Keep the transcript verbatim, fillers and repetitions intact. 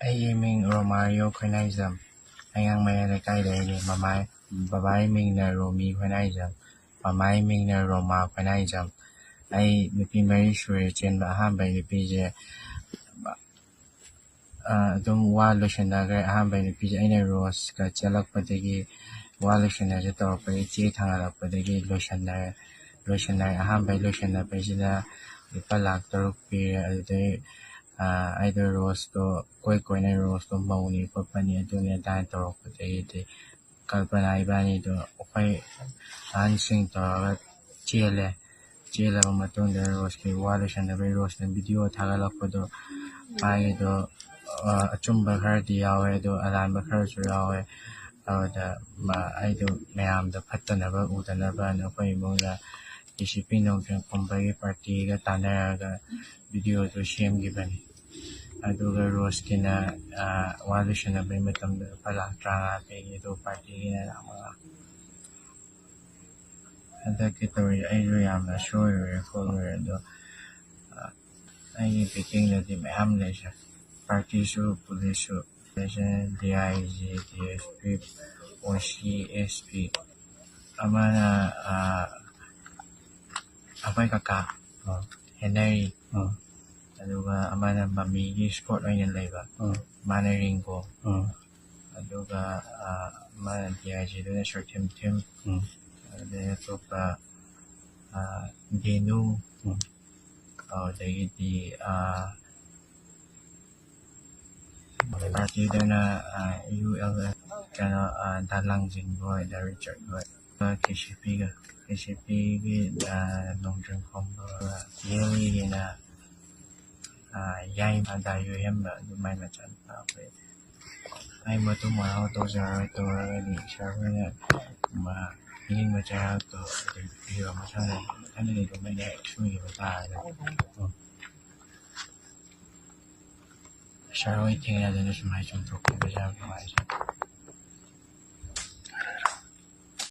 ꯑꯩꯒꯤ ꯃꯤꯡ ꯔꯣꯃꯥꯔꯤꯌꯣ ꯈꯣꯏꯅꯥꯏꯖꯝ꯫ ꯑꯩꯉꯥꯡꯃꯌꯥꯏ ꯂꯩꯀꯥꯏꯗꯒꯤꯅꯤ꯫ ꯃꯃꯥꯏ, ꯕꯕꯥꯒꯤ ꯃꯤꯡꯅ ꯔꯣꯃꯤ ꯈꯣꯏꯅꯥꯏꯖꯝ꯫ ꯃꯃꯥꯒꯤ ꯃꯤꯡꯅ ꯔꯣꯃꯥ ꯈꯣꯏꯅꯥꯏꯖꯝ꯫ ꯑꯩ ꯅꯨꯄꯤ ꯃꯔꯤ ꯁꯨꯔꯦ ꯆꯦꯟꯕ꯫ ꯑꯍꯥꯟꯕꯒꯤ ꯅꯨꯄꯤꯁꯦ, ꯑ, ꯑꯗꯨꯝ ꯋꯥ ꯂꯣꯏꯁꯟꯅꯈ꯭ꯔꯦ꯫ ꯑꯍꯥꯟꯕꯒꯤ ꯅꯨꯄꯤꯁꯦ ꯑꯩꯅ ꯔꯣꯁꯀ ꯆꯦꯜꯂꯛꯄꯗꯒꯤ ꯋꯥ ꯂꯣꯏꯁꯟꯅꯁꯦ ꯇꯧꯔꯛꯄꯗꯒꯤ ꯆꯦ ꯊꯥꯡꯒꯠꯂꯛꯄꯗꯒꯤ ꯂꯣꯏꯁꯟꯅꯔꯦ꯫ ꯂꯣꯏꯁꯟꯅꯔꯦ꯫ ꯑꯍꯥꯟꯕꯒꯤ ꯂꯣꯏꯁꯟꯅꯕꯩꯁꯤꯗ ꯂꯨꯄꯥ ꯂꯥꯛ ꯇꯔꯨꯛ ꯄꯤꯔꯦ꯫ ꯑꯗꯨꯗꯩ, ꯑ, ꯑꯩꯗꯣ ꯔꯣꯁꯇꯣ ꯀꯣꯏ ꯀꯣꯏꯅ ꯔꯣꯁꯇꯣ ꯃꯧꯅꯤ ꯈꯣꯠꯄꯅꯤ ꯑꯗꯨꯅꯤ ꯑꯗꯥꯅ ꯇꯧꯔꯛꯄꯗꯒꯤꯗꯤ ꯀꯜꯄꯅꯥ ꯏꯕꯥꯅꯤꯗꯣ ꯑꯩꯈꯣꯏ ꯑꯍꯟꯁꯤꯡ ꯇꯧꯔꯒ ꯆꯦꯜꯂꯦ꯫ ꯆꯦꯜꯂꯕ ꯃꯇꯨꯡꯗ ꯔꯣꯁꯀꯤ ꯋꯥ ꯂꯣꯏꯁꯟꯅꯕꯒꯤ ꯔꯣꯁꯅ ꯚꯤꯗꯤꯑꯣ ꯊꯥꯒꯠꯂꯛꯄꯗꯣ, ꯃꯥꯒꯤꯗꯣ, ꯑ, ꯑꯆꯨꯝꯕ ꯈꯔꯗꯤ ꯌꯥꯎꯋꯦ, ꯑꯗꯣ ꯑꯔꯥꯟꯕ ꯈꯔꯁꯨ ꯌꯥꯎꯋꯦ꯫ ꯑꯗꯨꯗ ꯃꯥ, ꯑꯩꯗꯣ ꯃꯌꯥꯝꯗ ꯐꯠꯇꯅꯕ ꯎꯗꯅꯕꯅ ꯑꯩꯈꯣꯏ ꯏꯃꯨꯡꯗ ꯗꯤ ꯁꯤ ꯄꯤ ꯅꯣꯡꯊꯦꯝ ꯈꯨꯝꯕꯒꯤ ꯄꯥꯔꯇꯤꯒ ꯇꯥꯟꯅꯔꯒ ꯚꯤꯗꯤꯑꯣꯗꯣ ꯁꯦꯝꯈꯤꯕꯅꯤ꯫ ꯑꯗꯨꯒ ꯔꯣꯁꯀꯤꯅ, ꯑ, ꯋꯥ ꯂꯣꯏꯁꯟꯅꯕꯒꯤ ꯃꯇꯝꯗ ꯂꯨꯄꯥ ꯂꯥꯛ ꯇꯔꯥꯃꯉꯥ ꯄꯤꯔꯤ, ꯑꯗꯨꯒ ꯄꯥꯔꯇꯤꯒꯤꯅ ꯂꯥꯛ ꯃꯉꯥ꯫ ꯍꯟꯗꯛꯀꯤ ꯇꯧꯔꯤ ꯑꯩꯁꯨ ꯌꯥꯝꯅ ꯁꯣꯏꯔꯨꯔꯦ ꯈꯣꯠꯂꯨꯔꯦ, ꯑꯗꯣ, ꯑ, ꯑꯩꯒꯤ ꯕꯦꯀꯤꯡꯗꯗꯤ ꯃꯌꯥꯝ ꯂꯩꯁꯦ꯫ ꯄꯥꯔꯇꯤꯁꯨ, ꯄꯨꯂꯤꯁꯁꯨ, ꯂꯩꯁꯦ, D I G, D S P, ꯑꯣ ꯁꯤ, ꯑꯦꯁ ꯄꯤ, ꯑꯃꯅ, ꯑ, ꯑꯩꯈꯣꯏ ꯀꯀꯥ, ꯑ, ꯍꯦꯅꯔꯤ, ꯑ, ꯑꯗꯨꯒ ꯑꯃꯅ ꯃꯃꯤꯒꯤ ꯁ꯭ꯀꯣꯠ ꯑꯣꯏꯅ ꯂꯩꯕ, ꯑ, ꯃꯥꯅ ꯔꯤꯡꯒꯣ, ꯑ, ꯑꯗꯨꯒ, ꯑ, ꯑꯃꯅ ꯗꯤ ꯑꯥꯏ ꯖꯤꯗꯨꯅ ꯁꯨꯔꯊꯤꯝ ꯊꯤꯝ, ꯎꯝ꯫ ꯑꯗꯩ ꯑꯇꯣꯞꯄ, ꯑ, ꯗꯦꯅꯨ, ꯎꯝ꯫ ꯑꯗꯨꯗꯒꯤꯗꯤ, ꯑ, ꯄꯥꯔꯇꯤꯗꯅ, ꯑ, ꯌꯨ ꯑꯦꯜ ꯑꯦꯐ, ꯀꯩꯅꯣ, ꯑ, ꯗꯥ ꯂꯥꯡꯖꯤꯡꯕ ꯍꯣꯏ, ꯗꯥ ꯔꯤꯆꯥꯔꯗ ꯍꯣꯏ꯫ ꯀꯦ ꯁꯤ ꯄꯤꯒ, ꯀꯦ ꯁꯤ ꯄꯤꯒꯤ, ꯑ, ꯅꯣꯡꯖꯤꯡ ꯈꯣꯝꯕ, ꯇꯤ ꯑꯦꯜ ꯏꯒꯤꯅ, ꯑ, ꯌꯥꯏꯃ ꯗꯥ ꯌꯣꯏꯍꯦꯝꯕ, ꯑꯗꯨ ꯃꯥꯏ ꯃꯆꯥꯅꯨꯄꯥ ꯑꯩꯈꯣꯏ꯫ ꯑꯩ ꯃꯇꯨꯡ ꯃꯅꯥꯎ ꯇꯧꯖꯔꯔꯣꯏ, ꯇꯧꯔꯒꯗꯤ ꯁꯥꯔ ꯍꯣꯏꯅ, ꯃ-, ꯄꯤꯅꯤꯡꯕ ꯆꯩꯔꯥꯛꯇꯣ ꯑꯗꯨꯝ ꯄꯤꯕ ꯃꯁꯥꯅ ꯃꯊꯟꯗ ꯂꯩꯕ ꯃꯩꯅ ꯍꯦꯛ ꯁꯣꯏꯈꯤꯕ ꯇꯥꯔꯒꯗꯤ꯫ ꯁꯥꯔ ꯍꯣꯏ ꯊꯦꯡꯅꯗꯅ ꯁꯨꯃꯥꯏꯅ ꯆꯣꯡꯊꯣꯛꯈꯤꯕꯁꯦ ꯌꯥꯝ ꯅꯨꯡꯉꯥꯏꯖꯩ꯫